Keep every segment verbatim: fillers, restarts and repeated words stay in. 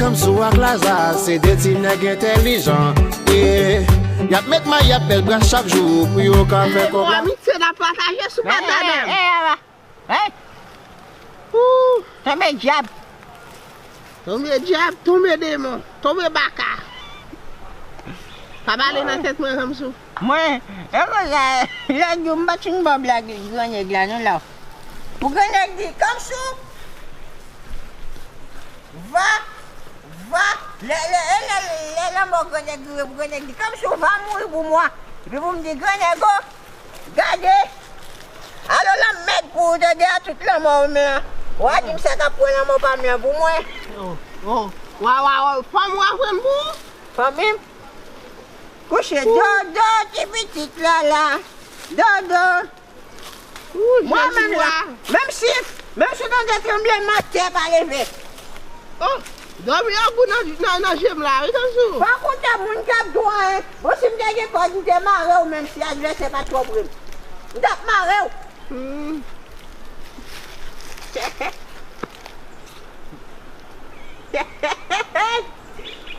Kamsou ak Laza, se de ti nèg entèlijan. Yeah. Y ap met may, y ap bèl bras chak jou pou yo ka fè kòb la. Amitye n ap pataje sou patadan. Hey! Ooh! Tonbe dyab! Tonbe dyab, tonbe demon, tonbe baka. Pa pale nan tèt mwen, Kamsou. Mwen, e konsa, lòt jou m pa t fin ba w blag grannèg la non la. Pou grannèg di, Kamsou, va, va, lè, lè, lè, lè, lè lanmò grannèg rive pou grannèg di, Kamsou, va mouri pou mwen. Epi pou m di, grannèg, o, gade, alo lanmèd pou ou tande a tout lanmò ou men an. W a di m sa k ap pran lanmò pa m lan pou mwen. Oh, oh, wa, wa, wa, fanm ou a pran pou ou? Fanmi m. Kouche dodo, ti pitit la la. Dodo. Ooh, mwen menm la, menm si, menm si w tande tranbleman tè pa leve. Oh, dòmi an gou nan, nan, nan je m la, wi, Kamsou. Pa kontan moun k ap di w anyen. Bon, si m te gen kòd, m te mare w, menm si advèsè pa t twò pre m. M t ap mare w. Hmm.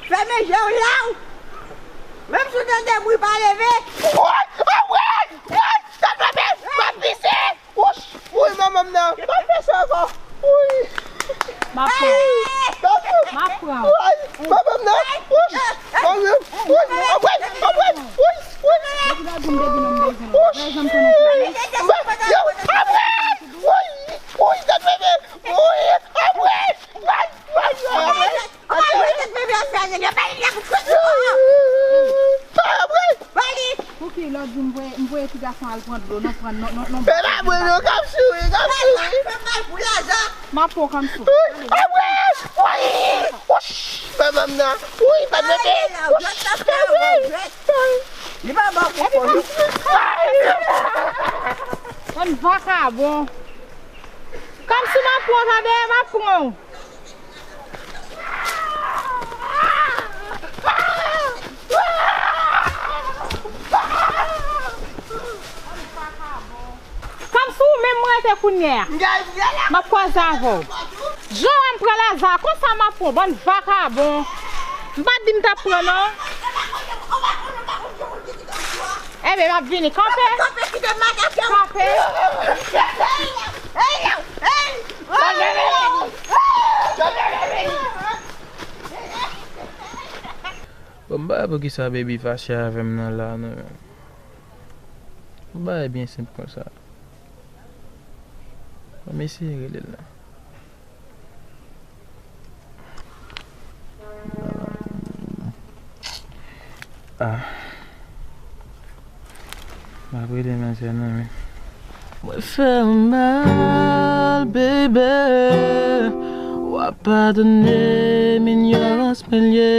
Fèmen je w la w. Menm si w tande bri pa leve. Woy! Woy! Woy! Tèt mwen, m ap pise! Wouch! Woy, manman m nan! M ap pise ankò! Woy! M ap pran. Hey! M ap pran. Woy! Manman m nan! Wouch! Manman m! Woy! Anmwey! Anmwey! Woy! Woy! Depi lè w di m depi non m bezwen w. Wouch! Anmwey! Yo! Anmwey! Woy! Woy! Tèt mwen, m ap pise! Woy! Anmwey! Woy! Woy! Anmwey! Anmwey! Woy! Tèt mwen, m ap pise! Yo! Anmwey! Bali! Pouki lè w di m voye, m voye ti gason al pran dlo, non, pran, non, non, non. Men pa mwen non, Kamsou, wi, Kamsou, wi. Fè mal pou Laza. M ap pran Kamsou. Anmwey! Woy! Wouch! Manman m nan! Woy! Tèt mwen, m ap pise! Wouch! Anmwey! Li pa bon pou kò li. Bann vakabon. Kamsou, m ap pran w, tande, m ap pran w. Kamsou, ou menm m rete kounye a. M ap kwaze avè w. Jan w wè m pran Laza, konsa m ap pran w, bann vakabon. M pa t di m t ap pran, non. Ebyen, m ap vini. Kanpe. Kanpe. Bon, m pa wè poukisa Baby fache avè m nan la, non, men. Yon bagay byen senp konsa. Ban m eseye rele l la. Ah. M ap rele manzè nan men. Mwen fè w mal, baby. W ap padone m, inyorans mwen l ye.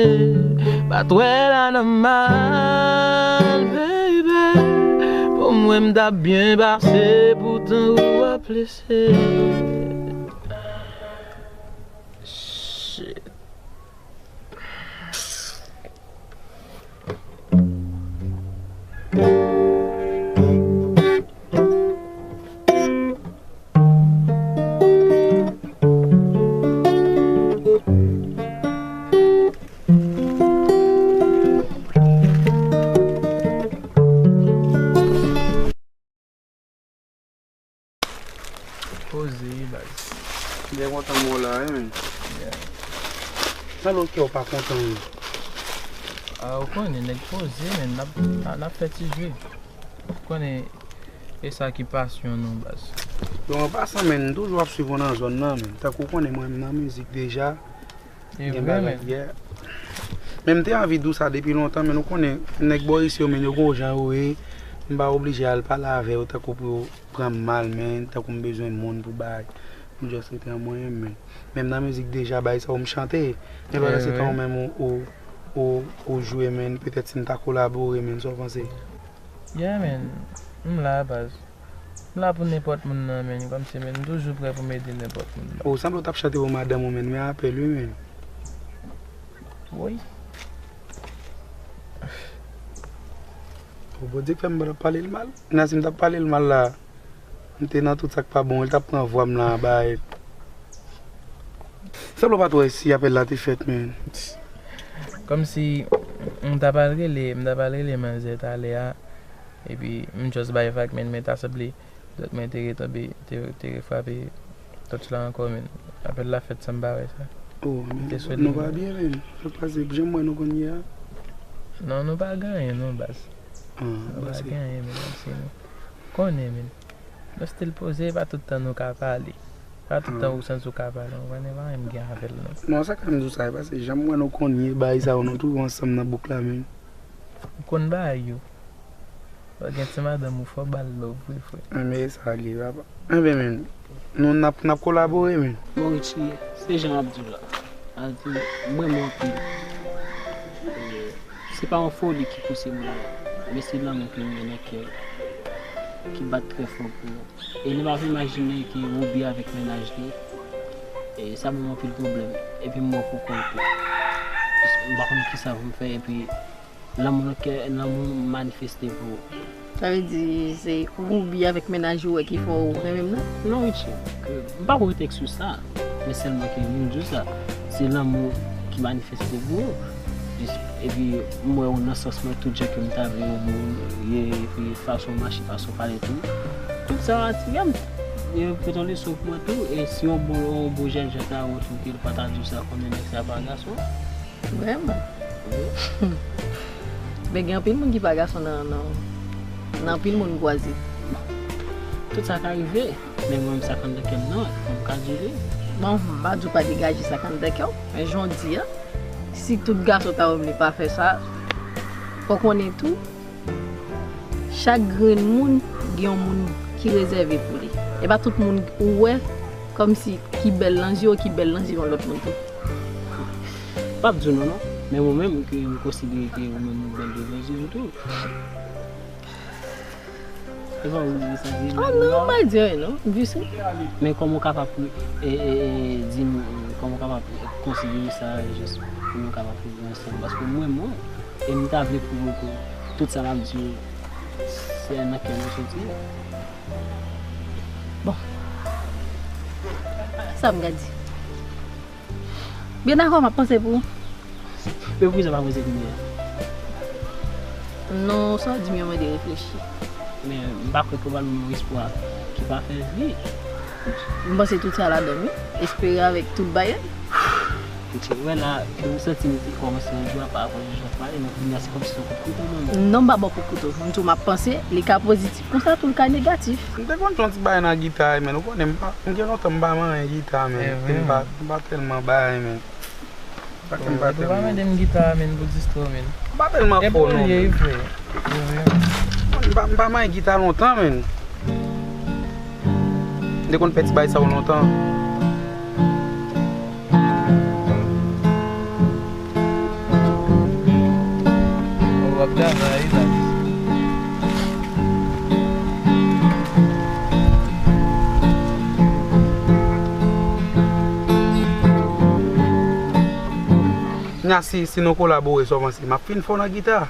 Pa t wè la nòmal, baby. Pou mwen, m t ap byen pase, poutan ou ap blese. Shit. Poze wi, baz. M byen kontan m wè w la wi, menn. Yeah. Sa lòt kè w pa kontan wi. Ah, ou konnen, nèg poze, menn, n ap, n ap fè ti jwe. Ou konnen, e sa ki pasyon nou, baz. Bon, an pasan, menn, m toujou ap swiv ou nan zòn nan, menn. Tankou ou konnen, mwen, m nan mizik deja. Gen bagay, yeah. Men m te anvi di w sa depi lontan, men nou konnen nèg bò isi yo, men yo gon jan yo ye. M pa oblije al pale avè yo tankou pou yo pran m mal, men tankou m bezwen moun pou bay. M just rete an mwen menm, men. Men m nan mizik deja, bay sa yo m chante. Men pa nan se tan ou menm ou, ou, ou, ou jwe, men petèt si n ta kolabore, men sa w panse? Yeah, men. M la, baz. M la pou nenpòt moun nan, men, kòmsi, men, m toujou prè pou m ede nenpòt moun nan. Ou sanble w t ap chante pou madanm ou, men, men apèl wi, men. Woy. O, Bondye k fè m pa t ap pale l mal. Nan si m t ap pale l mal la, m te nan tout sa k pa bon, li t ap pran vwa m lan bay. Sanble w pa t wè si apèl la te fèt, men. Kòmsi m ta pral rele, m ta pral rele manzè talè a, epi m just bay vag, men, men ta sanble zòt mwen te retonbe, te, te refrape touch la ankò, men. Apèl la fèt san m pa wè sa. Oh, men nou pa byen, men. Sa k pase? Jan m wè nou konn ye a? Non, nou pa gen anyen, non, baz. Ah, nou pa gen anyen, men, kòmsi nou konnen, men. Nou still poze, e pa tout tan nou ka pale. E pa tout tan ou santi ou ka pale, ou konnen pa menm gen avè l, non. Non, sa k fè m di w sa, e paske jan m wè nou konn ye, bagay sa yo, nou toujou ansanm nan bouk la, men. Ou konn bagay yo. Ou gen ti madanm ou fò ba l love vre, frè. Enben, e sa l ye, papa. Enben, men, nou, n ap, n ap kolabore, men. Bon, Richie, se jan m ap di w la. Sa di, m renmen w anpil. E, se pa yon foli ki pouse m la, men se lanmou ke m gen nan kè m, ki bat trè fò pou ou. E li pa vle imajine ke Woubi avèk mennaj li, e sa ban m anpil pwoblèm. Epi m wè w pou kont ou. M pa konn kisa pou m fè, epi lanmou nan kè, lanmou manifeste pou ou. Sa vle di se Woubi avèk mennaj ou wè ki fè w renmen m nan? Non, Richie, ke, m pa ko rete sou sa, men sèlman ke vin di w sa, se lanmou ki manifeste pou ou. Jis, epi m wè w nan sans mwen tout jan ke m ta vle w bon, e, epi fason w mache, fason w pale tou. Tout sa atire m. E pote yon leson pou mwen tou, e si yon bon, yon bon jènjan ta wè w tou, ke l pa ta di w sa, konnen nèg sa pa gason. Vrèman? Wi. Men gen anpil moun ki pa gason nan, nan, nan anpil moun m kwaze. Tout sa ka rive, men mwen menm sa k anndan kè m nan, fò m ka di li. Bon, m pa di w pa degaje sa k anndan kè w, men jan w di a, si tout gason ta wè m li pa fè sa, fò w konnen tou, chak grenn moun gen yon moun ki rezève pou li. E pa tout moun ou wè kòmsi ki bèl nan zye w, ki bèl nan zye yon lòt moun tou. M p ap di w non, non. Men mwen menm, ke m konsidere ke ou menm ou bèl devan zye m tou. E pa ou di sa, se... Oh non, m pa di anyen non, m jis ri. Men kòman w kapab, e, e, e, di m, kòman w kapab konsidere sa, jis pou nou kapab viv ansanm? Paske mwen, mwen, e m ta vle pou, pou tout sa m ap di w, se nan kè m soti. Bon. Sa m ka di? Byen dakò, m ap panse pou ou. Men poukisa w pa panse kounye a? Non, sa w di m yo mande reflechi. Men m pa kwè ke w ba m yon espwa ki pa fè vi. M panse tout sa ladan l, wi. Espere avèk tout bagay. Ou wè la, ke m santi m te kòmanse yon jou a pa rapò de jan w pale, men kounye a se kòmsi se yon kout kouto m ban m. Non, m pa ba w kout kouto. M di w m ap panse, li ka pozitif konsa tou, li ka negatif. M te konn jwe yon ti bagay nan gita, men ou konnen m pa, m gen lontan m pa manyen gita, men. E m pa, m pa tèlman bay, men. Ou pa mande m gita a, men, pou distro, men. M pa tèlman fò, non. E pou l ye, wi, frè. M pa, m pa manyen gita lontan, men. M te konn fè ti bagay sa yo lontan. W ap travay la. Kounya si, si nou kolabore, sa w panse? M ap fin fò nan gita.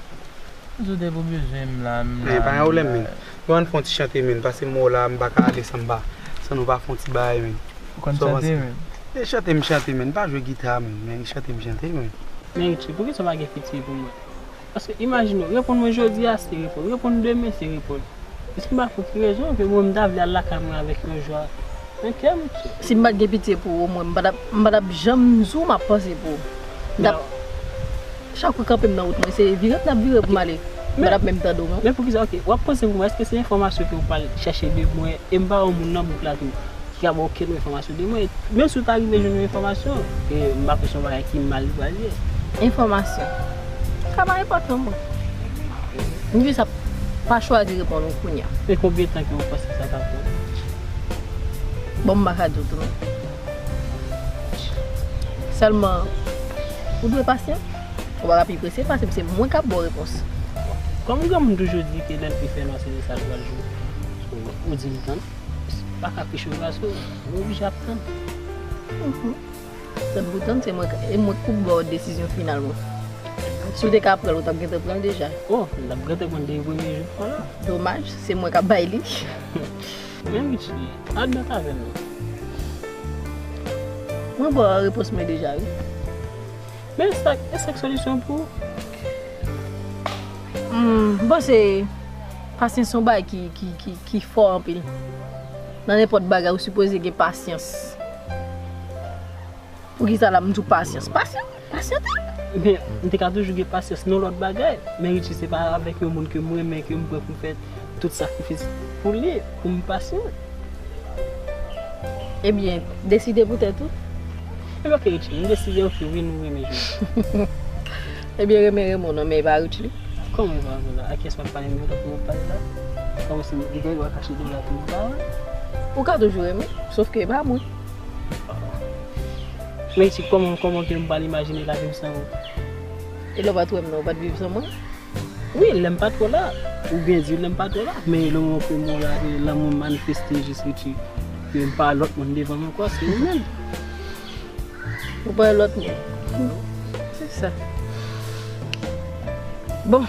M di w depi w bezwen m la, m la. Men pa gen pwoblèm, men. Yo, ann fè yon ti chante, men, paske m wè w la, m pa ka ale san m pa, san nou pa fè yon ti bagay, men. Ou konn chante, men? E chante m chante, men. M pa jwe gita, men, men chante m chante, men. Men Richie, poukisa w pa gen pitye pou mwen? Paske imajine w, reponn mwen jodi a, se reponn. Reponn demen, se reponn. Èske m pa fou ki rezon ke mwen m ta vle al lakay mwen avèk yon jwa nan kè m? Si m pa t gen pitye pou ou, omwen m pa t ap, m pa t ap janm di w m ap panse pou ou. M t ap, chak ou kanpe m nan wout mwen, se vire m t ap vire pou m ale. M pa t ap menm tande w, non. Men poukisa, ok, w ap panse pou mwen, èske se enfòmasyon ke w pral chèche de mwen, e m pa yon moun nan bouk la tou ki ka ba w okenn enfòmasyon de mwen. Menm si w ta rive jwenn yon enfòmasyon, e m pa kwè se yon bagay ki mal li pral ye. Enfòmasyon. Sa pa enpòtan, mwen. M jis ap pa chwazi reponn ou kounya. E konbyen tan ke w panse sa ka pran? Bon, m pa ka di w tou, non. Sèlman, ou dwe pasyan. Ou pa ka pi prese pase m, se mwen k ap ba w repons. Kòm granmoun toujou di ke lè l pi fè nwa, se de sa l pral jwe. Ou di m tann. Pa ka pi cho pase w, ou oblije ap tann. Mhm. Tann pou tann, se mwen k, e mwen k pou ba w desizyon final mwen. Si w te ka pran l, ou t ap gentan pran l deja. Oh, l ap gentan pran l depi premye jou fwa la. Domaj, se mwen k ap bay li. Men Richie, admèt avè m non. Mwen ba w repons mwen deja, wi. Men sa, e sa k solisyon pou ou? Hmm, m panse pasyans se yon bagay ki, ki, ki, ki fò anpil. Nan nenpòt bagay, ou sipoze gen pasyans. Poukisa la m di w pasyans? Pasyans, pasyante. Men, m te ka toujou gen pasyans nan lòt bagay. Men Richie, se pa avèk yon moun ke m renmen, ke m prè pou m fè tout sakrifis pou li, pou m pasyan. Ebyen, deside pou tèt ou. Ebyen, ok, Richie, m deside, ok, wi, nou renmen jwe. Ebyen, renmen, renmen w non, men e pa Richie. Kòman w pa renmen la? A kiyès m ap pale menm? Kòman w ap pale la? Kòman si m gen dwa kache do la pou m pa wè? Ou ka toujou renmen, sòf ke e pa mwen. Men Richie, kòman, kòman ke m pral imajine lavi m san ou? E lè w pa t wè m nan, ou pa t viv san mwen? Wi, lè m pa twò la. Ou byen di, lè m pa twò la. Men lè w wè ke m wè w la, e lanmou m manifeste jis Richie. Ke m pa lòt moun devan m ankò, se ou menm. Ou pa lòt moun. Se sa. Bon,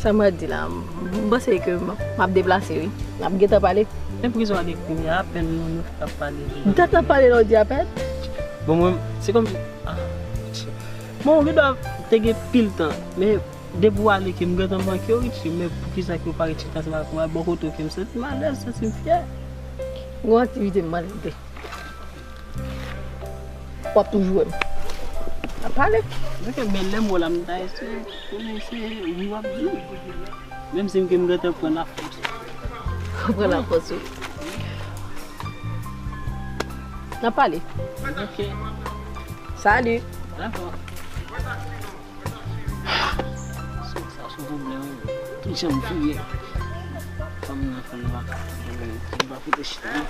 sa m pral di la, m panse ke m, m ap deplase, wi. N ap gentan pale. Men poukisa w ale kounye a, apèn nou, nou t ap pale. M t ap pale lè w di apèn? Bon, mwen, se kòmsi, ah, bon, ou gendwa te gen pil tan, men depi w ale ke m gentan manke w, Richie, men poukisa ke w pa ret chita ansanm avèk mwen bò kote w ke m santi m alèz, santi m fyè? Gon aktivite m pral kite. W ap toujou wè m. N ap pale. Ok, men lè m wè w la, m ta eseye konnen se wi w ap di. Menm si m ke m gentan pran lafòs. Pran lafòs, wi. N ap pale. Ok. Salut. Dakò. Sa, sa sou pwoblèm, wi. Tout jan m vire. Fanm nan, fanm nan pa ka. Li pa fout chita, non.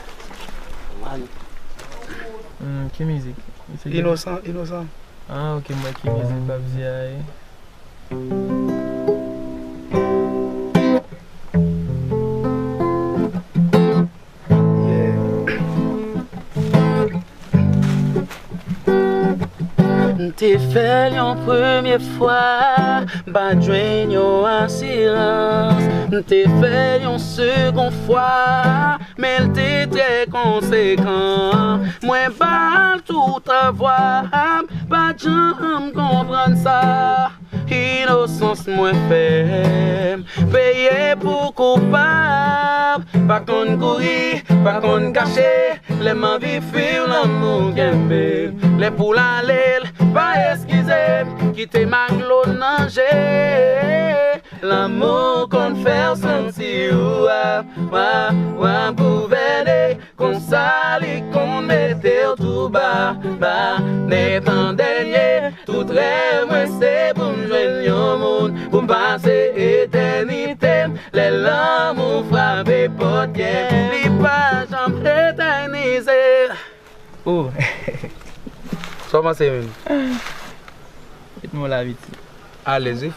Mal. Hmm, ki mizik? Inosan, Inosan. Ah, ok, m wè ki mizik l ap di a, wi. M te fè l yon premye fwa, m pa t jwenn yon asirans. M te fè l yon segon fwa, men l te trè konsekan. Mwen ba l tout vwa m, pa t janm konprann sa. Inosans mwen fè m peye pou koupab. Pa konn kouri, pa konn kache. Lè m anvi fwi w, lanmou kenbe m. Lè pou l ale, l pa eskize m. Kite m ak dlo nan je. Lanmou konn fè w santi w ap, w ap, w ap gouvène. Konsa li konn mete w tou ba, ba, nèt an dènye. Tout rèv mwen se pou m jwenn yon moun, pou m pase etènite m. Lè lanmou frape pòt kè m, li pa janm etènize. Oh. Sa w panse menm? Ritm ou la, piti. Alèz, wi.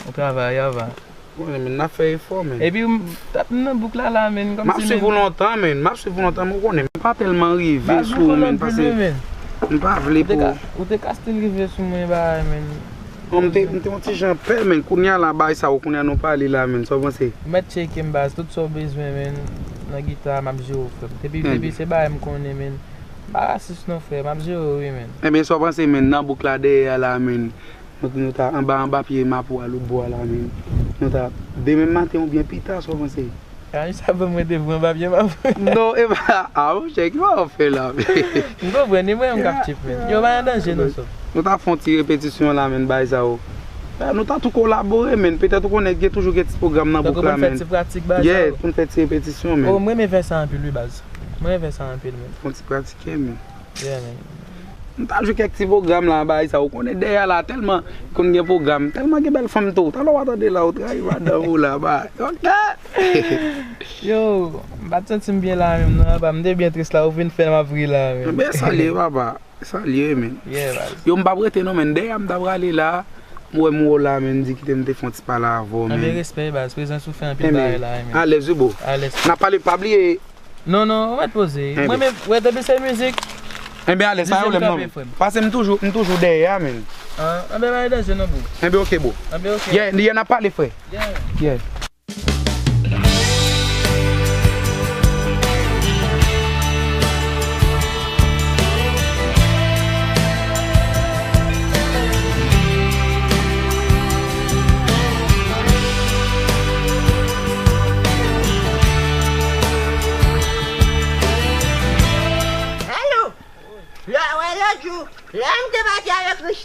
Ou travay, ava. Bon, men n ap fè efò, men. Epi, m, tèt m nan bouk la, la, men, kòmsi, men. M ap swiv ou lontan, men. M ap swiv ou lontan, men ou konnen, m pa tèlman rive sou ou, men, paske m pa vle pou. Ou te ka, ou te ka still rive sou mwen, bagay, men. Bon, m te, m te yon ti jan pè, men. Kounye a la, bagay sa, ou kounye a nou pale la, men. Sa w panse? Ou mèt tcheke m, baz. Tout sa w bezwen, men. Nan gita, m ap jere w, frè m. Depi, depi se bagay m konnen, men. M pa rasis non, frè. M ap jere w, wi, men. Ebyen, sa w panse, men, nan bouk la dèyè a la, men? Nou, nou ta anba, anba pye mapou a lòt bò a la, men. Nou ta, demen maten oubyen pita, sa w panse? Ann sa ban mwen devan anba pye mapou. Non, e pa, a, monchè, ki bagay w ap fè la, men? M konprann, e mwen menm k ap tchif, men. Yo pa an danje, non, sòf. Nou ta fè yon ti repetisyon la, men, bay sa yo. Nou ta tou kolabore, men. Petèt ou konnen gen toujou gen ti pwogram nan bouk la, men. Tankou pou n fè ti pratik, bay sa yo. Yeah, pou n fè ti repetisyon, men. Oh, mwen renmen fè sa anpil, wi, baz. Mwen renmen fè sa anpil, men. Fè yon ti pratike, men. Yeah, man. M ta jwe kèk ti pwogram la, bagay sa, ou konnen dèyè la tèlman konn gen pwogram, tèlman gen bèl fanm tou. Talè w a tande la, ou trayi madanm ou la, bagay. Ok. Yo, m pa t santi m byen la menm non, apa m te byen tris la, ou vin fè m ap ri la menm. Ebyen, salye, papa. Salye, men. Yeah, baz. Yo, m p ap rete non, men. Dèyè a m ta prale la, m wè m wè w la, men, m di kite m te fè yon ti pale avè w, men. Anben, respè, baz. Prezans ou fè anpil bagay la, men. Alèz, wi, bro. Alèz. N ap pale, pa bliye. Non, non, ou mèt poze. Mwen menm, wè, depi se mizik. Enben, alèz, pa pwoblèm non. Paske m toujou, m toujou dèyè a, men. Ah, enben, pa gen danje non, bro. Enben, ok, bro. Enben, ok. Yeah, yeah, n ap pale, frè. Yeah. Yeah.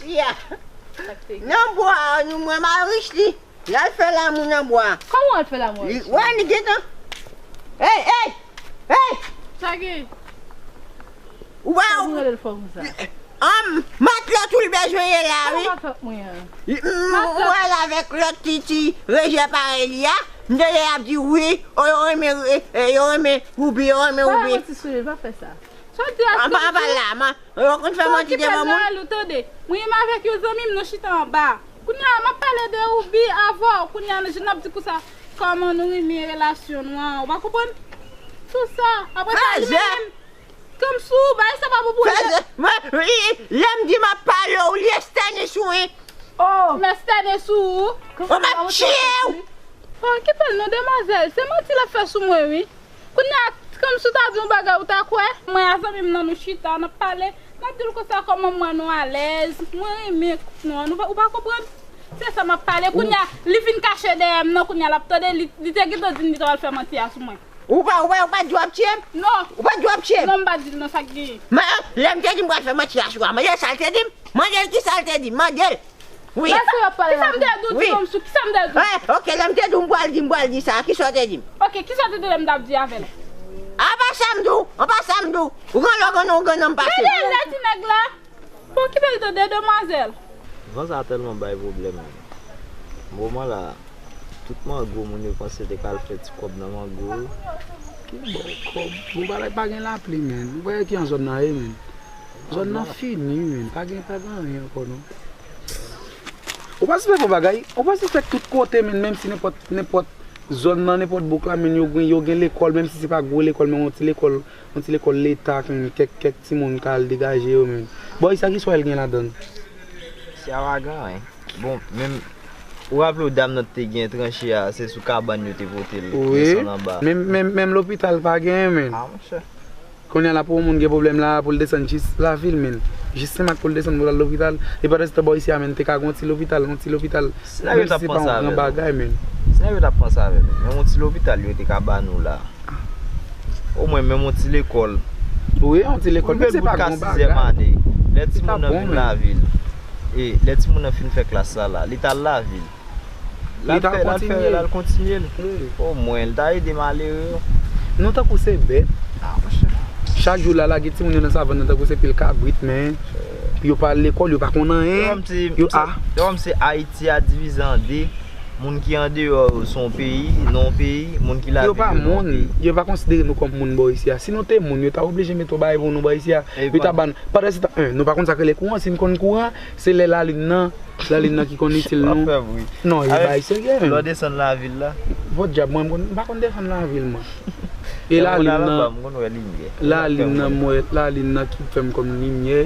Li a. Nan bwa a, nou mwen m al rich li. L al fè lanmou nan bwa a. Kòman w al fè lanmou? Li, wè, li gentan. Hey, hey! Hey! Sa gen? Ou pa. Sa pou rele l fò konsa? Anm, matlòt ou l bezwen ye la, wi. Matlòt mwen an. M wè l avèk lòt ti, ti rejè parèy li a. M tande y ap di wi, o, yo renmen, e, e, yo renmen Woubi, yo renmen Woubi. Pa fè manti sou li, pa fè sa. Sa w di a? Anba, anba la, man. Yo konn fè manti devan moun. Ou tande? Mwen menm avèk yon zanmi m, nou chita anba. Kounye a, m ap pale de Woubi avè w. Kounye a, jan n ap di konsa, kòman nou renmen relasyon nou an, ou pa konprann? Tout sa, apre sa, li menm, Kamsou, bagay sa pa bon pou li. Fèzè, mwen, lè m di m ap pale w, li estène sou wi. Oh! M estène sou ou. Oh, m ap tiye w. Oh, ki pèl non, demwazèl, se manti l ap fè sou mwen, wi. Kounye a, Kamsou ta di yon bagay, ou ta kwè? Mwen a zanmi m nan, nou chita, n ap pale. N ap di l konsa kòman m wè nou alèz. Mwen renmen koup nou an, ou pa, ou pa konprann? Se sa m ap pale. Kounye a, li vin kache dèyè m nan, kounye a, l ap tande, li, li te gentan di m li t ap al fè manti a sou mwen. Ou pa, ou pa, ou pa di w ap tiye m? Non. Ou pa di w ap tiye m? Non, m pa di l non, sa k genyen. Men, lè m te di m pral fè manti a sou a, mande l sa l te di m. Mande l ki sa l te di m. Mande l. Wi. Kisa m te di w, ti Kamsou? Kisa m te di w? Wi, ok, lè m te di w m pral di, m pral di sa, kisa w te di m? Ok, kisa w te di lè m t ap di avè l? Apa sa m di w? Apa sa m di w? Ou gen lè w gen non, ou gen non m pase. Gade lè ti nèg la. Bon, ki bèl tande, demwazèl. Van sa tèlman bay pwoblèm. Moman la, tout mango moun yo panse te ka al fè ti kòb nan mango yo. Ki bò kòb? Bon, bagay pa gen lapli, men. Ou pa wè ki jan zòn nan ye, men. Zòn nan fini, men. Pa gen, pa gen anyen ankò, non. Ou pa sispèk yon bagay? Ou pa sispèk tout kote, men, menm si nenpòt, nenpòt zòn nan, nenpòt bouk la, men, yo gen, yo gen lekòl, menm si se pa gwo lekòl, men yon ti lekòl, yon ti lekòl leta, men, kèk, kèk timoun ka al degaje yo, men. Bò, sa ki swa l gen ladan l? Se awagan, wi. Bon, menm, ou raple w dam nan te gen tranche a, se sou kabann yo te pote l, wi, desann anba. Menm, menm, menm lopital pa gen, men. Ah, monchè. Kounye a la pou yon moun gen pwoblèm la, pou l desann jis lavil, men. Jis Senmak pou l desann pou l al lopital. E pandan se tan bò isi a, men, te ka gen yon ti lopital, yon ti lopital. Menm si se pa yon gran bagay, men. Sinaryo t ap panse avè m. Men yon ti lopital yo te ka ba nou la. Omwen menm yon ti lekòl. Wi, yon ti lekòl, men se pa yon gran bagay. Lè timoun nan vin lavil, e lè timoun nan fin fè klas la la, li t al lavil. Li t al kontinye. L al kontinye l. Omwen, l ta ede malere yo. Nou tankou se bèt. Ah, monchè. Chak jou la, lage timoun yo nan savann nan tankou se pil kabrit, men yo pa al lekòl, yo pa konn anyen. Yo, a. Yo, se Ayiti a divize an de. Moun ki andeyò yo se yon peyi, nan yon peyi, moun ki lavil yo nan yon peyi. Yo pa moun, yo pa konsidere nou kòm moun bò isi a. Si nou te moun, yo ta oblije mete yon bagay pou nou bò isi a. Yo ta ban, pandan se tan, en, nou pa konn sa k rele kouran, si n konn kouran, se lè lalin nan, lalin nan ki konn itil nou. Non, e bagay serye, men. Lè w desann lavil la. Podyab, mwen, m konn, m pa konn desann lavil, mwen. E lalin nan, lalin nan, mwen, lalin nan ki fè m konn limyè.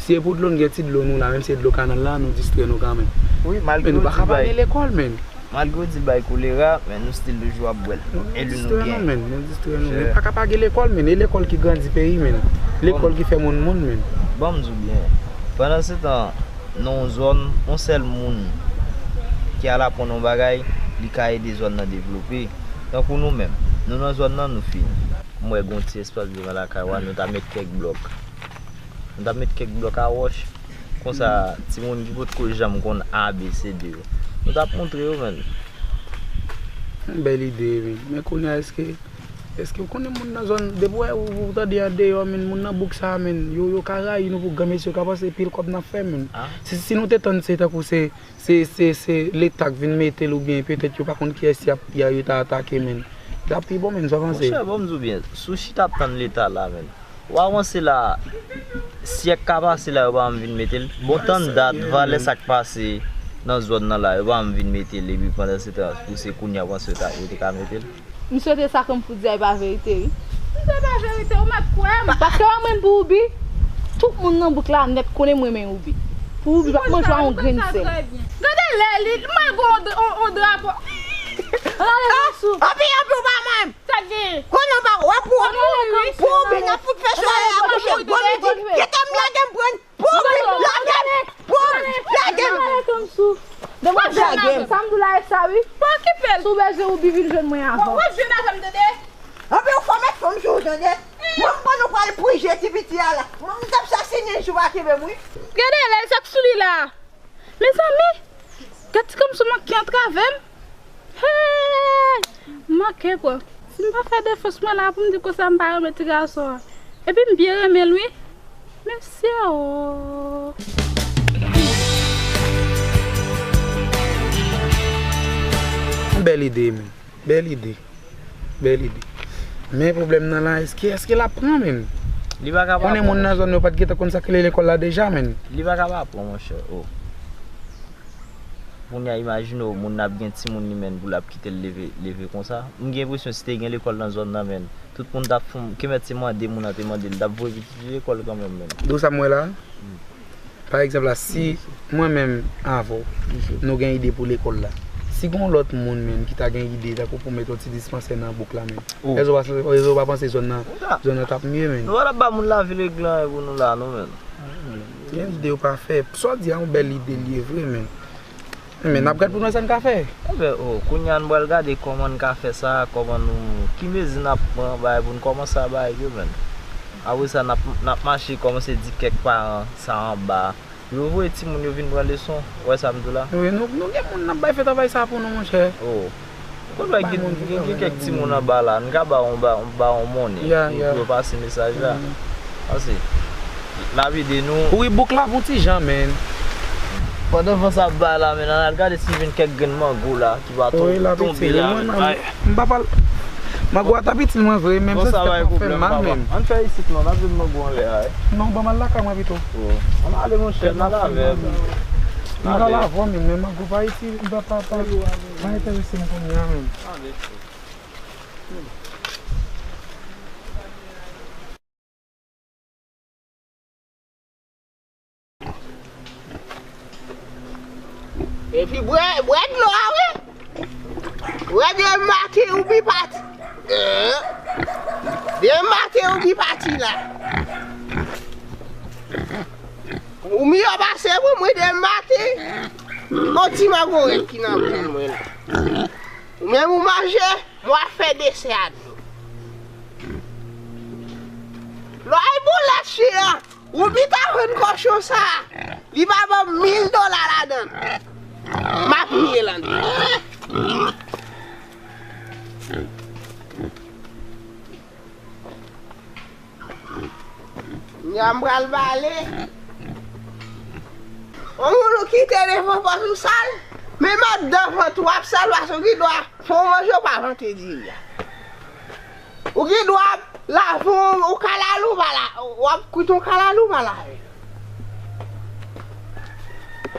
Si e pou dlo, n gen ti dlo nou la, menm si e dlo kanal la, nou distrè nou kanmenm. Men nou pa ka pa gen lekòl, men. Malgre w di l bay kolera, men nou still toujou ap bwè l. E li nou gen. Nou distrè nou, men. Nou distrè nou, men. Pa ka pa gen lekòl, men. E lekòl ki grandi peyi, men. Lekòl ki fè moun moun, men. Ban m di w byen. Pandan se tan, nan yon zòn, yon sèl moun ki al aprann yon bagay, li ka ede zòn nan devlope. Tankou nou menm, nou nan zòn nan, nou fini. M wè gen yon ti espas devan lakay w a, nou ta met kèk blòk. Nou ta met kèk blòk a wòch. Konsa, timoun ki potko janm konn A B C D yo, nou t ap montre yo, menn. Yon bèl ide, menn. Men kounye a, èske, èske w konnen moun nan zòn, depi w wè ou, ou tande andeyò, menn, moun nan bouk sa a, menn, yo, yo ka rayi nou pou granmesi, yo ka panse pil kòb n ap fè, menn. Si, si nou te tann se tankou se, se, se, se Leta k vin mete l oubyen petèt yo pa konn kiyès y ap, y a, yo ta atake, menn. T ap pi bon, menn, sa w panse? Monchè, ban m di w byen, si w chita ap tann Leta la, menn, w avanse la, syèk ka pase la, yo pa janm vin mete l. Bon, tann dat, valè sa k pase nan zòn nan la, yo pa janm vin mete l, epi pandan se tan, pou se kounye a w panse yo ta, yo te ka mete l? M swete sa ke m pou di a, e pa verite, wi. M di pa verite, ou mèt kwè m. Paske w wè mwen pou Woubi, tout moun nan bouk la nèt konnen m renmen Woubi. Pou Woubi pa t manje yon grenn sèl. Gade lè li, mwen gon on, on drapo. Anpi, anpi, ou pa mwen. Sa gen. Konnen w pa wè pou, pou Woubi n ap fout fè swa a, mouche. Bon, li di, kite m lage m pran. Pou Woubi, lage m. Pou Woubi, lage m. Demwazèl, sa m di w la e sa, wi. Pa okipe l. Si w bezwen Woubi, vin jwenn mwen avan. W ap jwenn avè m, tande? Anpi, ou fò mèt fanm sou ou, tande? Mwen, mwen, nou pral prije ti piti a la. Mwen, m t ap sasinen jou pa kenbe m, wi. Gade lè l sak sou li la. Mezanmi, gad ti kòmsi w manke antrave m. Hey! M manke pran. Si m pa fè defans mwen la pou m di konsa m pa renmen ti gason an. Epi m byen renmen l wi. Mesye o. Bèl ide, men. Bèl ide. Bèl ide. Men pwoblèm nan la, èske, èske l ap pran, men? Li pa ka pa pran. Konnen moun nan zòn yo pa t gentan konn sa k rele lekòl la deja, men. Li pa ka pa pran, monchè. Oh. Kounye a, imajine w, moun nan ap gen timoun li menm pou l ap kite l leve, leve konsa. M gen enpresyon si te gen lekòl nan zòn nan, menm, tout moun t ap fon, ke mèt se mande moun nan te mande l, l t ap voye pitit li lekòl kanmenm, menm. Di w sa m wè la? Pa egzanp la, si mwen menm avè w, nou gen ide pou lekòl la, si gen yon lòt moun menm ki ta gen ide tankou pou mete yon ti dispansè nan bouk la menm, èske w pa, èske w pa panse zòn nan, zòn nan t ap mye, menm? Nou pa t ap ba moun lavi regle anyen pou nou la non, menm. Gen ide yo pa fè. Sa w di a yon bèl ide l ye vre, menm. Men n ap gad pou n wè sa n ka fè. Enben, oh, kounye a n pral gade kòman n ka fè sa, kòman nou, ki mezi n ap pran, bagay pou n kòmanse a bagay yo, menm. Apre sa, n ap, n ap mache kòmanse di kèk paran sa anba. Yo voye timoun yo vin pran leson. Ou wè sa m di w la? Wi, nou, nou gen moun n ap bay fè travay sa pou nou, monchè. Oh. Ou konn wè gen, gen, gen kèk timoun anba la, n ka ba yon, ba, ba yon monnen pou yo pase mesaj la. Pase, n ap ede nou. Kouri bouk la pou ti jan, menm. Pandan van sa ap bay la, menm, n al gade si vin kèk grenn mango la ki pa tonbe la. M pa pal. Mango a t ap itil mwen vre, menm santi tèt mwen fè mal, menm. Ann fè isit non, n ap jwenn mango anlè a. Non, ban m al lakay mwen pito. Ann ale, monchè, n al avè m. M pral avè w, menm, men mango pa itil, m pa, pa, pa, pa enterese m kounye a, menm. Epi bwè, bwè dlo a, wi. Bwè demen maten ou pi pati. Eh. Demen maten ou pi pati la. Ou miyò pase pou mwen demen maten. Yon ti mango rèd ki nan men mwen la. Ou menm ou manje. Mwen ap fè desè a dlo. Lòy boulèt chyen an, ou pita vann kòchon sa a, li va ban m mil dola ladan l. M ap miye l andedan. Kounye a m pral bale. Yon moun ou kite devan pòt ou sal, menm anndan vant ou ap sal, paske ou gen dwa fè w manje, ou pa vante diri a. Ou gen dwa lave yon, yon kalalou, pa la, w ap kwit yon kalalou, pa lave l.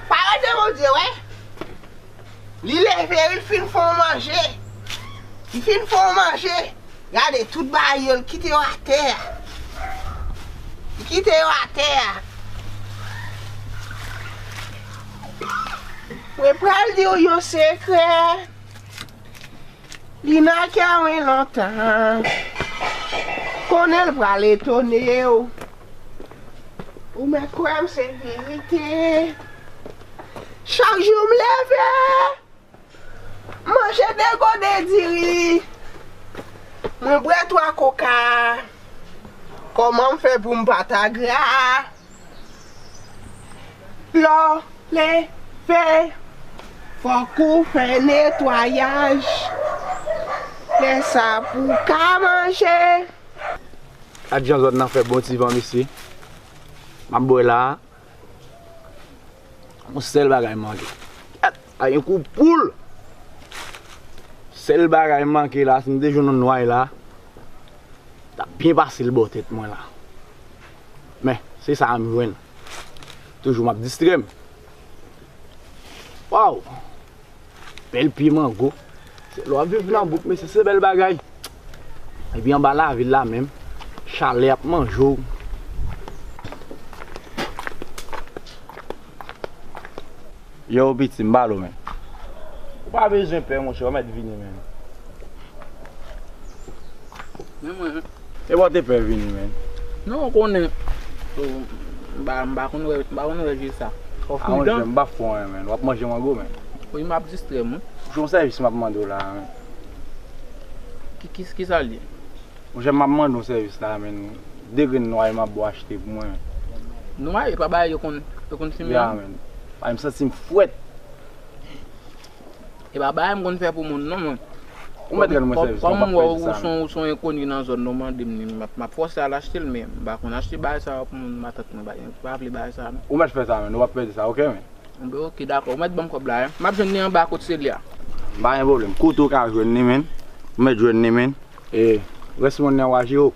Pawòl de Bondye, wè. Li leve, li fin fè w manje. Li fin fè w manje. Gade, tout bagay yo, l kite yo atè a. Li kite yo atè a. Mwen pral di w yon sekrè. Li nan kè mwen lontan. Konnen l pral etone w. Ou mèt kwè m se verite. Chak jou m leve, manje de gode diri. Mwen bwè twa koka. Kòman m fè pou m pa ta gra? Lè w leve, fòk ou fè netwayaj. Lè sa pou w ka manje. Gad jan zòn nan fè bon ti van, mesye. M ap bwè la a. Yon sèl bagay manke. Kèt, a gen kou poul. Sèl bagay manke la, si m te jwenn yon nway la, t ap byen pase l bò tèt mwen la. Men, se sa a m jwenn. Toujou m ap distrè m. Waw! Bèl pye mango. Se lè w ap viv nan bouk, mesye, se bèl bagay. Epi anba lavil la menm, chalè ap manje w. Yo, piti, m pale w, men. Ou pa bezwen pè, monchè, ou mèt vini, men. Men mwen, E bò te pè vini, men. Non, ou konnen. M pa, m pa konn wè, m pa konn wè je sa. Fò fridan. A, m pa fè anyen, men. W ap manje mango, men. Wi, m ap distrè m, wi. Se yon sèvis m ap mande w la, men. Ki, ki, ki sa l ye? Monchè, m ap mande yon sèvis la, menn. De grenn nwaye m ap ba w achte pou mwen. Nwaye, pa bagay yo konn, yo konn fimen. Ya, menn. Ay, m santi m fwèt. E pa bagay m konn fè pou moun, non, mwen. Ou mèt rann mwen sèvis, non, pa pèdi sa, menn. Kòm m wè w se yon, se yon enkoni nan zòn nan, w mande m li, m ap, m ap fòse al achte l, men m pa konn achte bagay sa yo pou moun, matant mwen, pa, pa vle bagay sa, non. Ou mèt fè sa, menn, ou p ap pèdi sa, oke, menn? Bon, oke, dakò. Ou mèt ban m kòb la, en. M ap jwenn li anba kot seli a. Pa gen pwoblèm. Kote w ka jwenn li, menn. Ou mèt jwenn li, menn. E, rès monn nan w a jere w.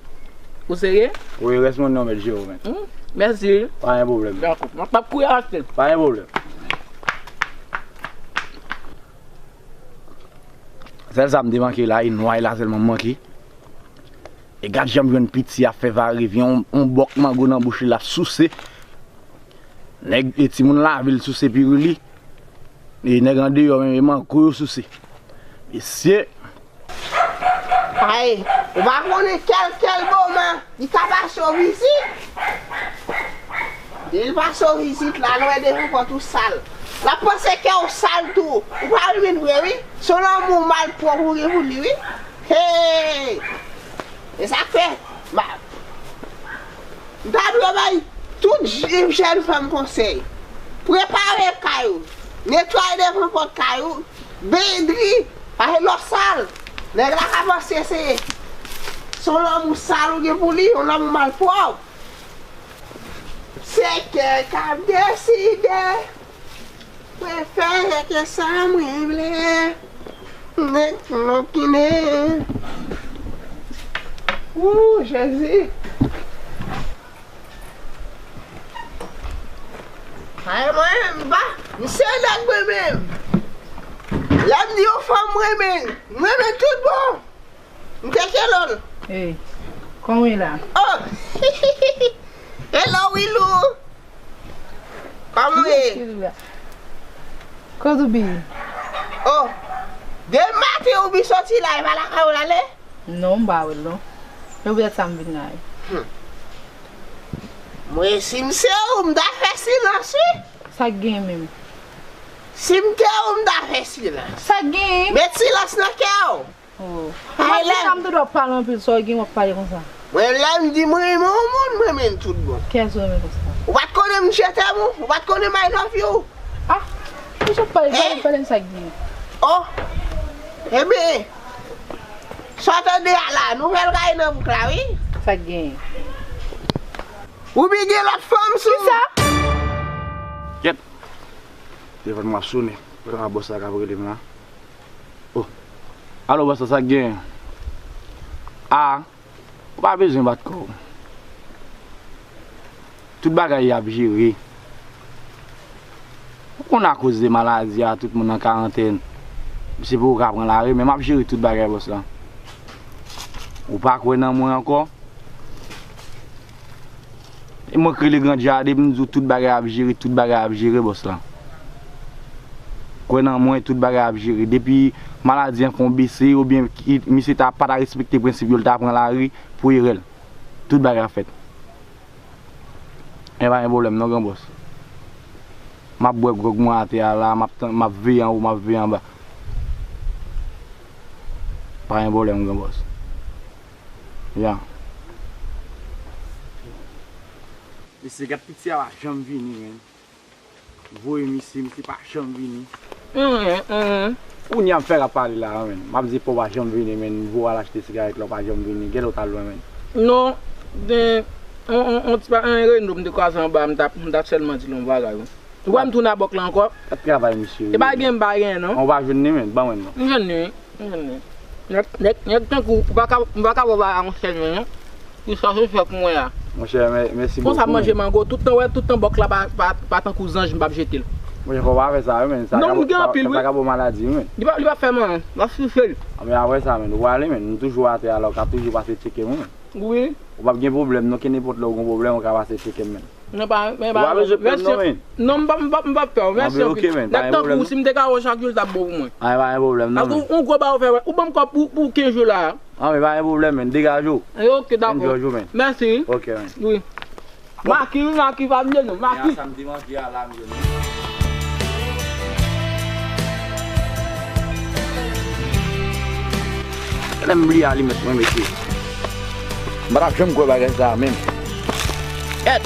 Ou serye? Wi, rès monn nan w mèt jere w, menn. Hmm, mèsi. Pa gen pwoblèm. Dakò. M ap, m ap kouri achte l. Pa gen pwoblèm. Sèl sa m te manke la, e nwaye la sèlman m manke. E gad jan m jwenn piti ap fè varevyen, yon, yon bòk mango nan bouch li, l ap souse. Nèg, e timoun lavil souse pirili. E nèg andeyò menm, e mango yo souse. Mesye! Ay, ou pa konnen kèl, kèl moman li ka pase w vizit. Depi l pase w vizit la, l wè devan pòt ou sal. L ap panse kè w sal tou. Ou pa renmen l vre, wi. Se yon lanmou malpwòp ou gen pou li, wi. Hey! E sa k fè, ma, m ta dwe bay tout j-, jèn fanm konsèy. Prepare kay ou. Netwaye devan pòt kay ou. Benyen dri. Paske lè w sal, nèg la ka panse se, se yon lanmou sal ou gen pou li, yon lanmou malpwòp. Se kè k ap deside. Mwen fè ke sa mwen vle. Nèg lokine. Wou, Jezi. Ay, mwen, m pa, m se nèg mwen menm. Lè m di yon fanm mwen renmen, mwen renmen tout bon. M te kelo l. Hey, kòman w ye la? Oh! Hello, Wilou! Kòman w ye? Kote w bi? Oh! Demen maten ou bi soti la, e pa lakay ou l ale? Non, m pa wè l non. Se poutèt sa m vin la wi. Hmm. Mwen, si m se ou, m ta fè silans wi. Sa k genyen menm? Si m te ou, m ta fè silans. Sa k genyen? Met silans nan kè w. Oh. Ay, lè m di sa, m tande w ap pale anpil, sa w gen w ap pale konsa? Mwen, lè m di m renmen yon moun, m renmen l tout bon. Kiyès ou renmen konsa? Ou pa t konnen m je t'aime ou? Ou pa t konnen m I love you? Ah, misye pale, pale, pale m sa k gen. Oh, ebyen, sa w tande a la, nouvèl kay nan bouk la, wi. Sa k gen? Ou byen gen lòt fanm sou. Kisa? Kèt. Telefòn mwen ap sonnen. Vrèman bòs la k ap rele m la. Oh. Alo, bòs la, sa k gen? Ah. Ou pa bezwen bat kò w. Tout bagay y ap jere. Ou konn akoz de maladi a, tout moun an karantèn. Misye poko ka pran lari, men m ap jere tout bagay, bòs la. Ou pa kwè nan mwen ankò? E mwen k rele Grandja, depi m di w tout bagay ap jere, tout bagay ap jere, bòs la. Kwè nan mwen, tout bagay ap jere. Depi maladi an fè w bese, oubyen ki, misye ta, pa ta respekte prensip yo, l ta pran lari pou erè l. Tout bagay ap fèt. Men pa gen pwoblèm non, gran bòs. M ap bwè gwòg mwen atè a la, m ap tann, m ap veye anwo, m ap veye anba. Pa gen pwoblèm, gran bòs. Ya. Mesye, gad piti a pa janm vini, menn. Voye misye, misye pa janm vini. Hum, hum. Kounye a m fè rap pale la, menn. M ap di pa w pa janm vini, menn. M voye w al achte sigarèt la, w pa janm vini. Genlè w t al lwen, menn. Non, gen yon, yon, yon ti pa, yon reno m te kwaze anba, m t ap, m t ap sèlman di l yon bagay, wi. Ou wè m tounen a bòk la ankò? Gad travay misye. E pa gen, m pa gen, non. Ou pa jwenn li, menn. Ban mwen, non. M jwenn li, wi. M jwenn li. Nèg, nèg, nèg tankou w, ou pa ka, m pa ka ba w bagay, monchè, non. Ki sa se fè pou mwen a? Monchè, mè-, mèsi bokou. Konsa m manje mango, tout tan, wè, tout tan bòk la pa, pa, pa tankou zanj, m p ap jete l. Monchè, fò w pa fè sa, wi, menn. Sa ka, sa, sa ka ba w maladi, wi, menn. Li p ap, li p ap fè m anyen. M ap souse l. A, men apre sa, menn, ou prale, menn. M toujou atè a la, ou ka toujou pase tcheke m, wi, menn. Wi. Ou p ap gen pwoblèm, non, ke nenpòt lè ou gen pwoblèm, ou ka pase tcheke m, menn. Non, pa, men pa, ou pa bezwen pè m, non, menn. Non, m p ap, m p ap, m p ap pè w. Mèsi anpil. Nèg tankou w, si m te ka wè w chak jou, l t ap bon pou mwen. A, pa gen pwoblèm, non, menn. Tankou yon gwo ba ou fè, ou ban m kòb pou, pou kenz jou la. A, men pa gen pwoblèm, menn. Degaje w. E, oke, dakò. Enjoy w, menn. Mèsi. Oke, menn. Wi. Maki, wi, Maki, pa bliye non, Maki. Sa m te manje a la, m jwenn li. Lè m bliye alimèt mwen, mesye. M pa t ap janm kwè bagay sa a menm. Èt!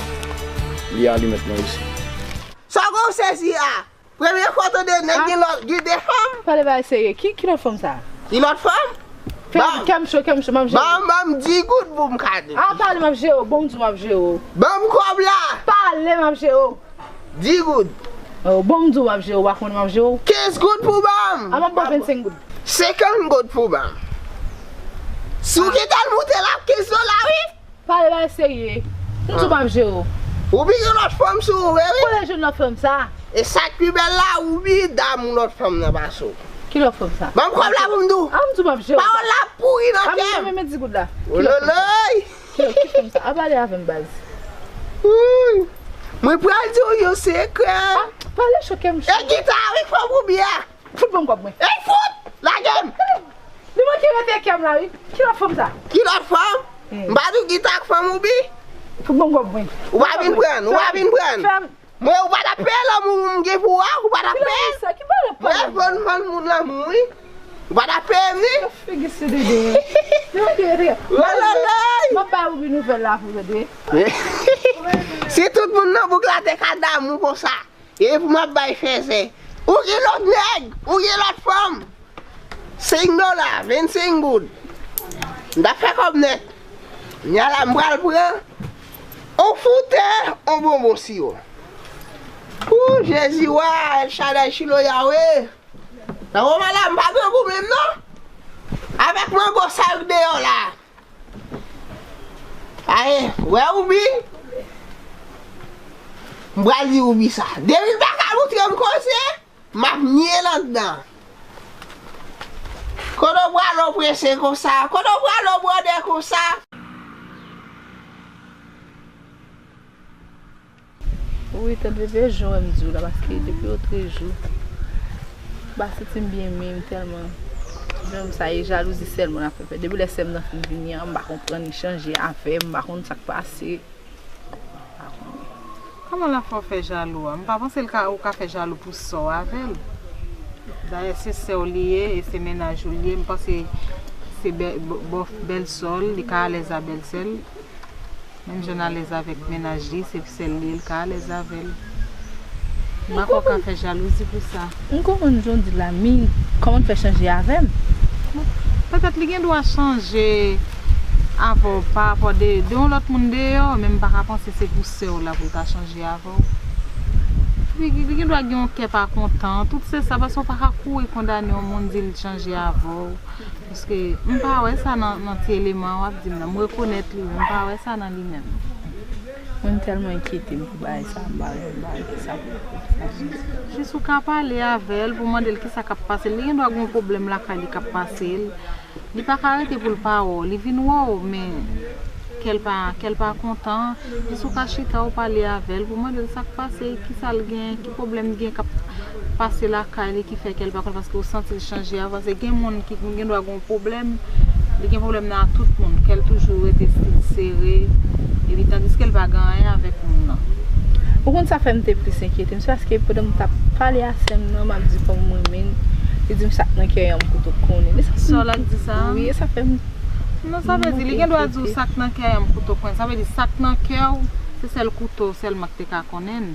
Li alimèt mwen isi. Sa w sezi a? Premye fwa w tande nèg gen lòt, gen de fanm? Pale bagay serye. Ki, ki lòt fanm sa? Ki lòt fanm? Fè kè m cho, kè m cho, m ap jere w. Ban m, ban m di goud pou m ka di. A, pale, m ap jere w. Bon, m di w m ap jere w. Ban m kòb la. Pale, m ap jere w. Di goud. Oh, bon, m di w m ap jere w, w pa konnen m ap jere w. Kenz goud pou ban m. A, m ap ba w vennsenk goud. Senkant goud pou ban m. Si w gentan moute l ap kenz dola, wi. Pale bagay serye. M di w m ap jere w. Ou byen gen lòt fanm sou ou, vre, wi. Kote jwenn lòt fanm sa? E sa k pi bèl la, ou byen damou lòt fanm nan pase w. Ki lòt fanm sa? Ban m kòb la pou m di w. A, m di w m ap jere w. Pawòl la pouri nan kè m. A, men, men, men, di goud la. Ki lòt fanm sa? Ololoy! Ki, ki fanm sa? A, pale avè m, baz. Wouyy! Mwen pral di w yon sekrè. A, pale cho, kè m cho. E gita wi, fò w byen. Fout ban m kòb mwen. Ey, fout! Lage m! Li manke rete kè m la, wi. Ki lòt fanm sa? Ki lòt fanm? Hmm. M pa di w gita k fanm ou bi? Fout ban m kòb mwen. Ou pa vin pran, ou pa vin pran. Fè m. Mwen, ou pa t ap peye lanmou m gen pou ou a, ou pa t ap peye. Ki lanmou sa? Ki bagay w ap pale? Mwen, vann, vann moun lanmou, wi. Ou pa t ap peye m, ni? Figi si dede. Li manke rete kè m. Ololoy! M ap bay ou bi nouvèl la pou tande. Si tout moun nan bouk la te ka damou konsa. E pou m ap bay fèzè. Ou gen lòt nèg, ou gen lòt fanm. Senk dola, vennsenk goud. M t ap fè kòb nèt. Kounya la m pral pran on foutè, on bonbon siwo. Ou Jezi wa, El Shaddai Shilo Yawe. Nan moman la m pa grangou menm non. Avèk mango sa yo k deyò la. Aye, wè Oubi? M pral di Oubi sa. Depi l pa ka moutre m koze, m ap nye l anndan. Kote w prale w prese konsa? Kote w prale w bwòdè konsa? Wi, tèt bebe, jan w wè m di w la, paske depi otrejou, m pa santi m byen menm tèlman. Menm sa e jalouzi sèlman l ap fè fè. Depi lè sè m nan fin vini an, m pa konprann, li chanje avè m, m pa konn sa k pase. M pa konnen. Kòman l ap fè w fè jalou a? M pa panse l ka, ou ka fè jalou pou sè w avè l. Dayè, se sè w li ye, e se mennaj ou li ye. M panse se bè-, bò-, bò-, bèlsè w, li ka alèz a bèlsè l. Menm jan l alèz avèk mennaj li, se sè l li ye, l ka alèz avè l. M pa kwè w ka fè jalouzi pou sa. M konprann jan w di la, men kòman l fè chanje avè m? Petèt li gen dwa chanje avè w pa rapò de, de yon lòt moun deyò, men m pa ka panse se pou sè w la pou l ta chanje avè w. Li, li gen dwa gen yon kè pa kontan, tout se sa, paske w pa ka kouri kondane yon moun, di l chanje avè w. Paske m pa wè sa nan, nan ti eleman w ap di m nan. M rekonèt li, men m pa wè sa nan li menm. Mwen, m tèlman enkyete m pou bagay sa, m pa wè, m pa wè kisa pou, pou sa. Jis ou ka pale avè l pou mande l kisa k ap pase l. Li gen dwa gen yon pwoblèm lakay li k ap pase l. Li pa ka rete pou l pa wè w. Li vin wè w, men kè l pa, kè l pa kontan. Jis ou ka chita, ou pale avè l pou mande l sa k pase, kisa l gen, ki pwoblèm gen k ap pase lakay li ki fè kè l pa kontan, paske ou santi l chanje a, paske gen moun ki gen dwa gen yon pwoblèm, li gen pwoblèm nan tout moun, kè l toujou rete stil sere, epi tandiske l pa gen anyen avèk moun nan. Ou konn sa fè m te plis enkyete m, se paske pandan m t ap pale a sè m nan, m ap di kòman m renmen l, li di m sa k nan kè a m kouto konnen. E sa fè m. Sa w la k di sa? Wi, e sa fè m. Non, sa vle di, li gen dwa di w sa k nan kè a m kouto konnen. Sa vle di, sa k nan kè w, se sèl kouto sèlman k te ka konnen l.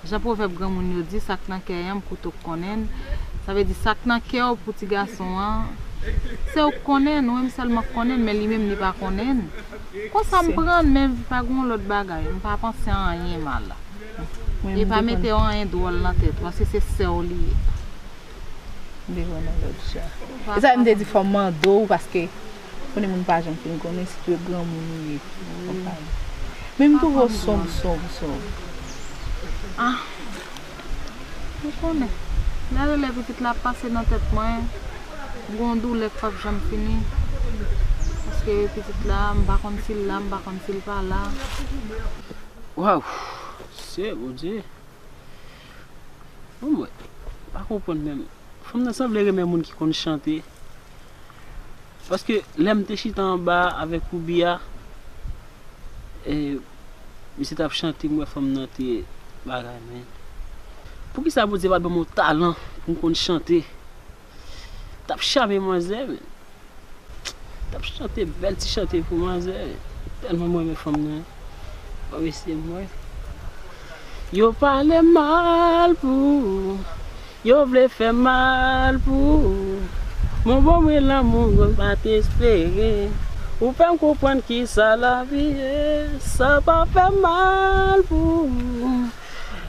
Jan pwovèb granmoun yo di, sa k nan kè a m kouto k konnen l. Sa vle di, sa k nan kè w pou ti gason an, se ou k konnen l, ou menm sèlman k konnen l, men li menm li pa konnen l. Konsa m pran l, men pa gen yon lòt bagay. M pa panse anyen mal. E pa mete anyen dwòl nan tèt ou, paske se sè w li ye. M te vrèman lòt jan. E sa m te di fò m mande w, paske konnen moun pa janm fin konnen, sitou e granmoun ou ye. Konprann. Men m twouve w sonb, sonb, sonb. Ah, ou konnen. Lè, lè pitit la ap pase nan tèt mwen, m gon doulè k p ap janm fini. Paske pitit la, m pa konn si l la, m pa konn si l pa la. Waw, se Bondye. Bon, mwen pa konprann menm. Fanm nan sanble renmen moun ki konn chante. Paske lè m te chita anba avèk Oubi a, e, misye t ap chante, m wè fanm nan te bagay, men. Poukisa Bondye pa t ban m yon talan pou m konn chante? T ap chame manzè, men. T ap chante bèl ti chante pou manzè. Tèlman mwen renmen fanm nan. Mwen mesye mwen. Yo pale mal pou ou. Yo vle fè mal pou ou. Mon bon mwen lanmou mwen pa t espere. Ou fè m konprann kisa lavi ye. Sa pa fè mal pou ou.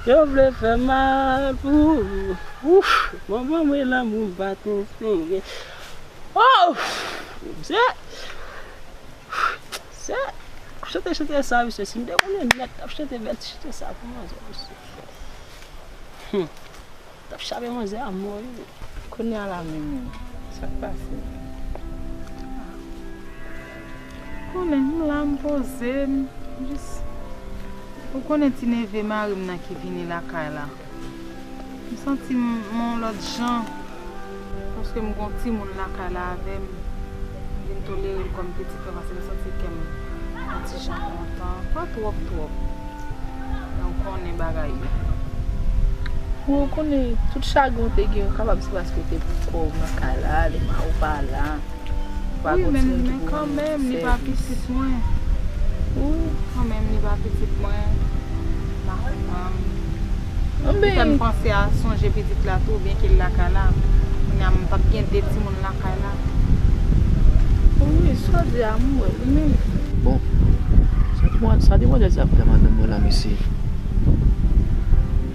Yo vle fè mal pou ou. Ouf, mon bon mwen lanmou mwen pa t espere. Oh! Bondye! Se, ap chante chante sa, mesye. Si m te konnen nèt, t ap chante bèl ti chante sa pou manzè, mesye. Hmm. T ap chape manzè a mò, wi. Kounye a la menm, sa k pase? Konnen, m la, m poze, m jis. Ou konnen ti neve mari m nan ki vini lakay la. M santi m, m yon lòt jan. Paske m gon timoun lakay la avè m. M vin tolere l kòm pitit mwen paske m santi kè m yon ti jan kontan. Pa twòp, twòp. Men w konnen bagay yo. Bon, ou konnen tout chagren w te gen yo kapab se paske w te pou kò w nan kay la, ale ma ou pa la. Wi, men, men kanmenm, li pa pitit mwen. Wi. Kanmenm, li pa pitit mwen. M pa konprann. Li fè m panse a sonje pitit la tou, byenke l lakay la. Kounye a, m p ap gen de timoun lakay la. Wi, sa w di a, m wè wi, men. Bon, sa demwa-, sa demwazèl sa ap fè madanm mwen la, mesye.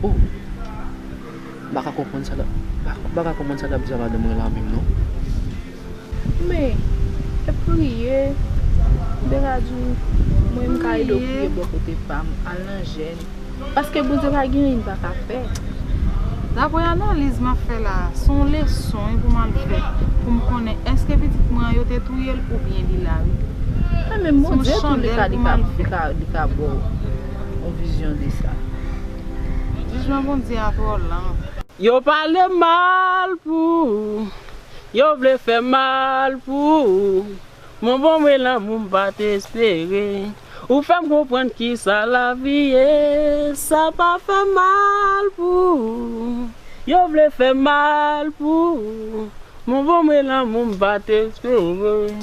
Oh, m pa ka konprann sa l ap, m pa, m pa ka konprann sa l ap di a madanm mwen la menm, non. Men, e priye, m te ka di w, mwen, m ka ede w priye bò kote pa m, al nan jèn. Paske Bondye pa gen anyen li pa ka fè. Daprè analiz m ap fè la a, se yon leson wi pou m al fè, pou m konnen èske pitit mwen an yo te touye l oubyen li la wi. Men Bondye tou li ka, li ka, li ka, li ka ba w yon vizyon de sa. Jijman Bondye a twò lan. Yo pale mal pou ou, yo vle fè mal pou ou. Mon bon mwen lanmou m pa t espere. Ou fè m konprann kisa lavi ye, sa pa fè mal pou ou. Yo vle fè mal pou ou. Mon bon mwen lanmou m pa t espere.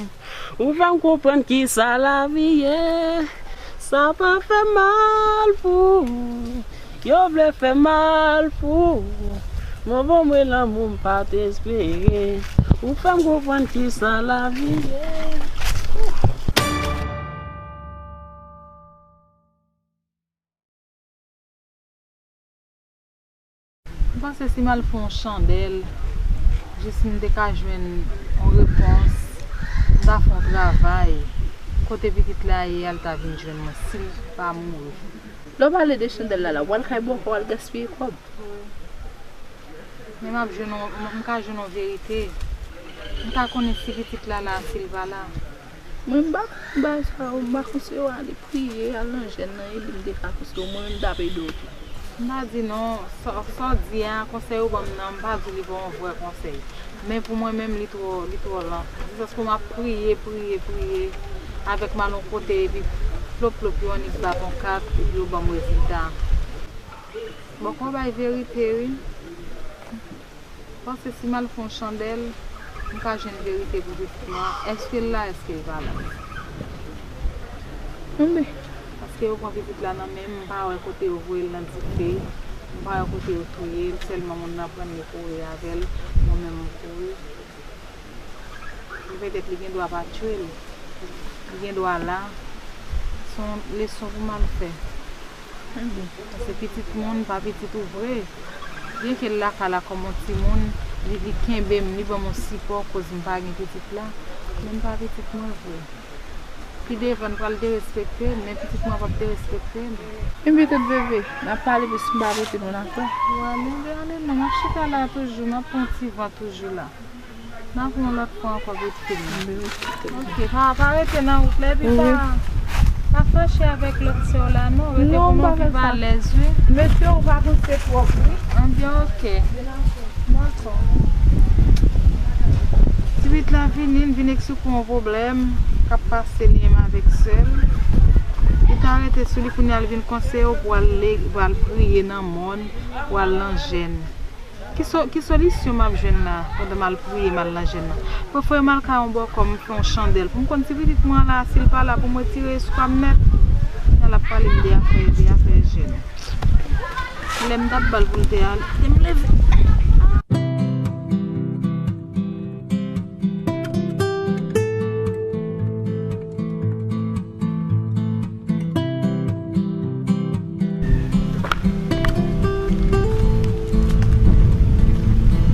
Ou fè m konprann kisa lavi ye, sa pa fè mal pou ou. Yo vle fè mal pou ou. Mon bon mwen lanmou m pa t espere. Ou fè m konprann kisa lavi ye. M panse si m al fè yon chandèl, jis m te ka jwenn yon repons, m ta fè yon travay, kote pitit la ye a, l ta vin jwenn mwen, si l pa mouri. Lè w pale de chandèl la, la, w al kay bòkò, w al gaspiye kòb. Wi. Men m ap jwenn yon, m, m ka jwenn yon verite. M ka konnen si pitit la la, si l pa la. Mwen, m pa konn bagay sa yo, m pa konseye w ale priye, al nan jèn nan, ede m de ka konseye w, mwen menm m t ap ede w tou. M pa di non, sa, sa w di a, konsèy ou ban m nan, m pa di li pa yon vrè konsèy. Men pou mwen menm, li twò, li twò lan. Jiskaske m ap priye, priye, priye, avèk m al yon kote, epi plop, plop, yo annik bat yon kat, epi yo ban m rezilta. Bòkò bay verite, wi. Paske si m al fè yon chandèl, m ka jwenn verite pou pitit mwen an. Èske l la, èske l pa la? Paske yo pran pitit la nan men m, m pa wè kote yo voye l nan dife. M pa wè kote yo touye l, sèlman moun nan pran l, li kouri avè l, mwen menm m kouri. Petèt li gen dwa pa tchwe l. Li gen dwa la. Se yon leson pou m al fè. Paske pitit moun pa pitit ou vre. Byenke l lakay la kòm yon timoun, li, li kenbe m, li ban m yon sipò koz m pa gen pitit la. Men m pa pitit mwen vre. Pi devan, l pral derespekte m, men pitit mwen p ap derespekte m. Ebyen tèt bebe, n ap pale plis, m pa mete nou nan kò. Ou ale, ale non, m ap chita la toujou, m ap pran ti van toujou la. N a fè yon lòt fwa ankò, pitit mwen. Ok, pa, pa rete nan wout la, epi pa, pa fache avèk lòt sè w la, non. Rete pou nou viv alèz, wi. Mesye, ou pa panse twòp, wi. Anbyen, ok. Dakò. Ti pitit la vini, l vin eksplike yon pwoblèm k ap pase li menm avèk sè l. Li ta rete sou li, kounye a l vin konseye w pou al le-, pou al priye nan mòn, pou al nan jèn. Ki, so, ki solisyon m ap jwenn la pandan m al priye, m al nan jèn nan? Prefere m al kay yon bòkò, m fè yon chandèl pou m konn si pitit mwen an la, si l pa la pou m retire espwa m nèt. Lè l ap pale m de afè, de afè jèn. Lè m t ap ba l pou l te ale, te m leve.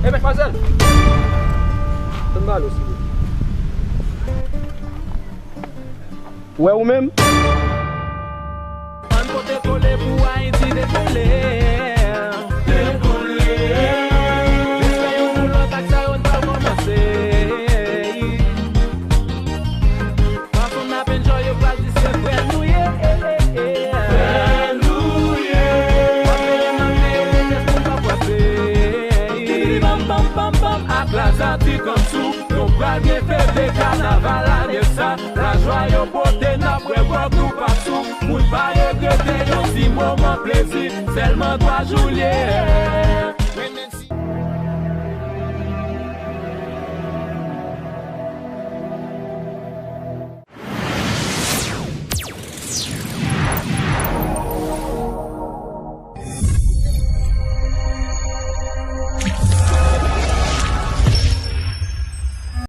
Hey, Mèt Fazèl! Tann balo, silvouplè. Ou wè ou menm? Ann pote kole pou Ayiti dekole. Dekole. Respè youn pou lòt, ak sa yo n pral kòmanse. Fason n ap enjoy yo pral di se frè nou ye. Frè nou ye. W ap mele nan men yo, poutèt nou p ap frape. Tibidi bam, bam, bam, bam, ak Lazati Kansou. Nou pral gen fete kanaval ane sa. Lajwa yo pote, n ap wè wòg nou pa sou. Moun pa regrete yon ti moman plezi. Sèlman twa jou l ye.